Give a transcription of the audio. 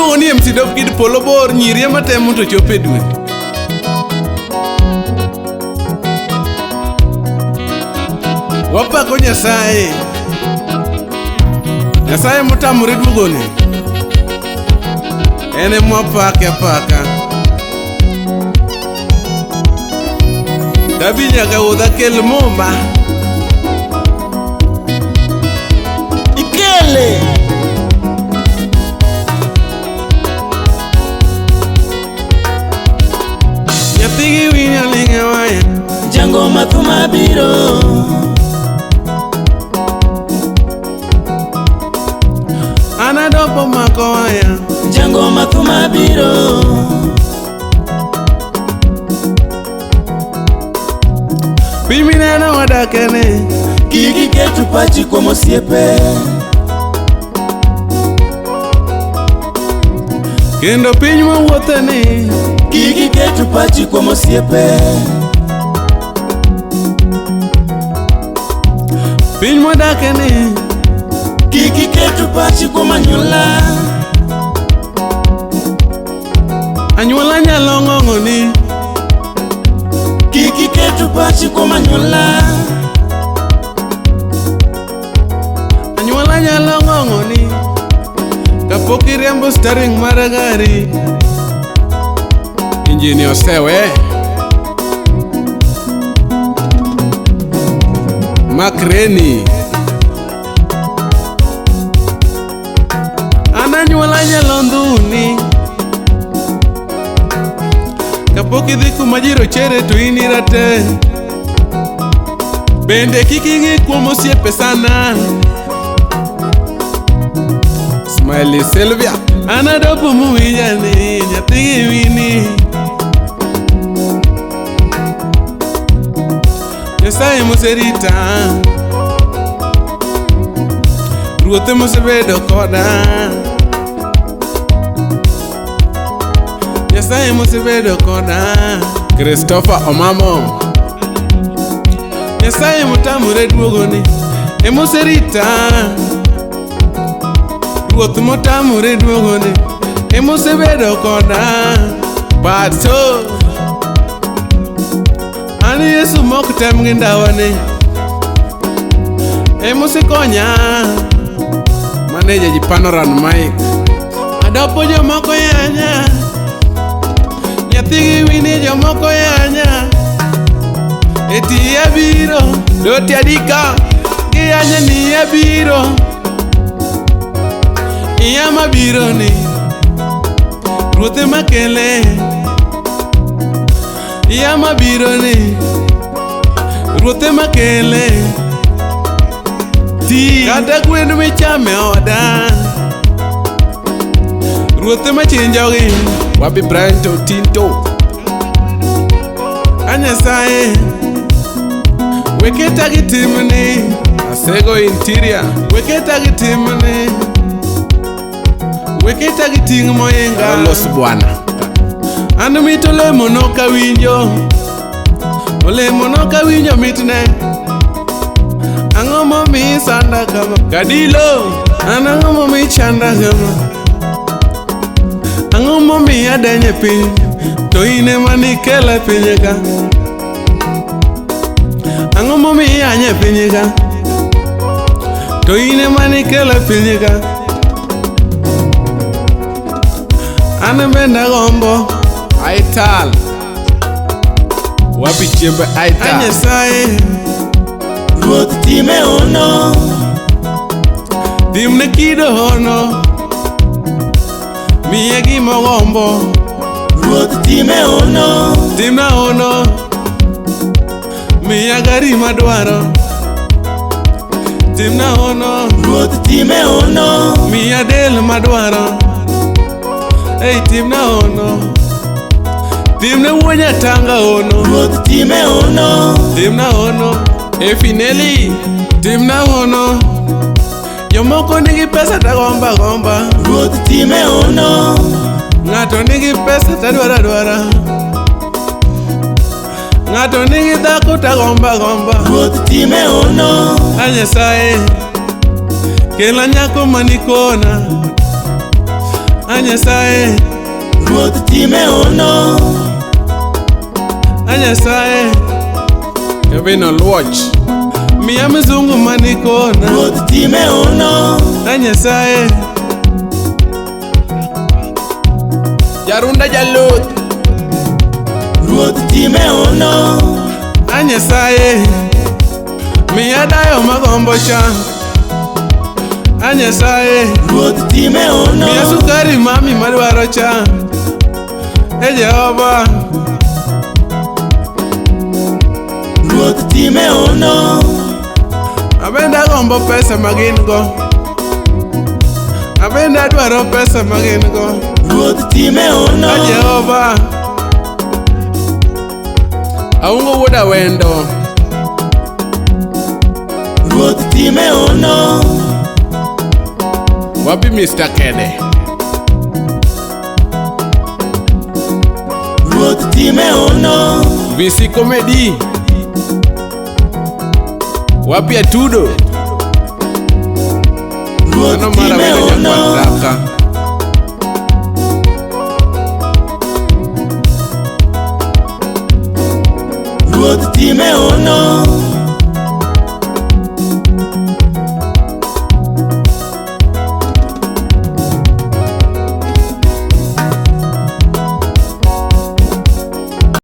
Iluongo ni MC Dope Kid polo bor nyiri ema temo to chopo e dwe. Wapako Nyasaye. Nyasaye motamore duogoni. En ema wapake apaka. Dabi nyaka wuodha kel muma. Ikele. Nyathigi winyo ling' e waya. Jangoma thuma biro. An adopo mako waya. Jangoma thuma biro. Piny mineno wadake ni. Kik iket pachi kuom osiepe. Kendo piny mawuothe ni. Kik iket pachi kuom osiepe. Piny mwadake ni. Kik iket pachi kuom anyuola. Anyuola nyalo ng'ong'o ni. Kik iket pachi kuom anyuola. Anyuola nyalo ng'ong'o ni. Kapok iriembo steering mar gari. Injini osewe. Makreni. An anyuola nyalo ndhuni. Kapok idhi kuma ji rochere to in irateng'. Bende kik ing'i kuom osiepe sana. Smiley Sylvia. An adopo muwinja ni nyathi gi wini. Nyasaye moserita. Ruoth mosebedo koda. Nyasaye mosebedo koda. Christopher Omamo. Nyasaye motamore duogoni emoserita. Ruoth motamore duogoni emosebedo koda. Pato. An Yesu mok tem gi ndawani emosekonya. Maneja ji Panoran Mike. Adopo jomoko yanya. Nyathi gi wini jomoko yanya. Eti abiro, doti adika, giyanya ni abiro. Iya mabiro ni, ruothe makele. Iya mabiro ni, ruothe makele. Ti kata gwen michame oda, ruothe machinjogi. Wapi Brian to Tinto. A Nyasaye, weketa gi timni. Asego interior, weketa gi timni. Weketa gi ting' moinga. Carlos bwana. An mit olemo nok awinjo. Olemo nok awinjo mitne. Ang'o momiyo isanda kama? Kadilo, an ang'o momiyo ichanda kama? Ang'o momiyo adenyo e piny? To in ema nikela e piny ka. Ang'o momiyo iyanya e piny ka? To in ema nikela e piny ka. An bende agombo Aital. Wapi chiembe Aital? A Nyasaye, Ruoth time hono. Timne kido hono. Miye gimogombo. Ruoth time hono. Timna hono. Miya gari madwaro. Timna hono. Ruoth time hono. Miya del madwaro. Ei timna hono. Timne wuo nyatanga hono. Ruoth time hono. Timna hono. Efineli. Timna hono. Jomoko nigi pesa tagomba gomba. Ruoth time hono. Ng'ato nigi pesa tadwaro adwara. Ng'ato nigi dhako tagomba gomba. Ruoth time hono. A Nyasaye, kelna nyako manikona. A Nyasaye. Ruoth time hono. A Nyasaye. Kevin Oluoch. Miya mzungu manikona. Ruoth time hono. A Nyasaye. Jarunda Jaluth. Ruoth time hono. A Nyasaye. Miya dayo magombo cha. A Nyasaye. Ruoth time hono. Miya sukari mami madwaro cha. E Jehova. Ruoth time hono. Abende agombo pesa ma gin go. Abende adwaro pesa ma gin go. Ruoth time hono. A Jehova. Aungo wuod Awendo. Ruoth time hono. Wapi Mr. Kede. Ruoth time hono. VC Comedy. Wapi Atudo. Ruoth Mano mara time wendo hono. nyakwar Dhaka. Ruoth time hono.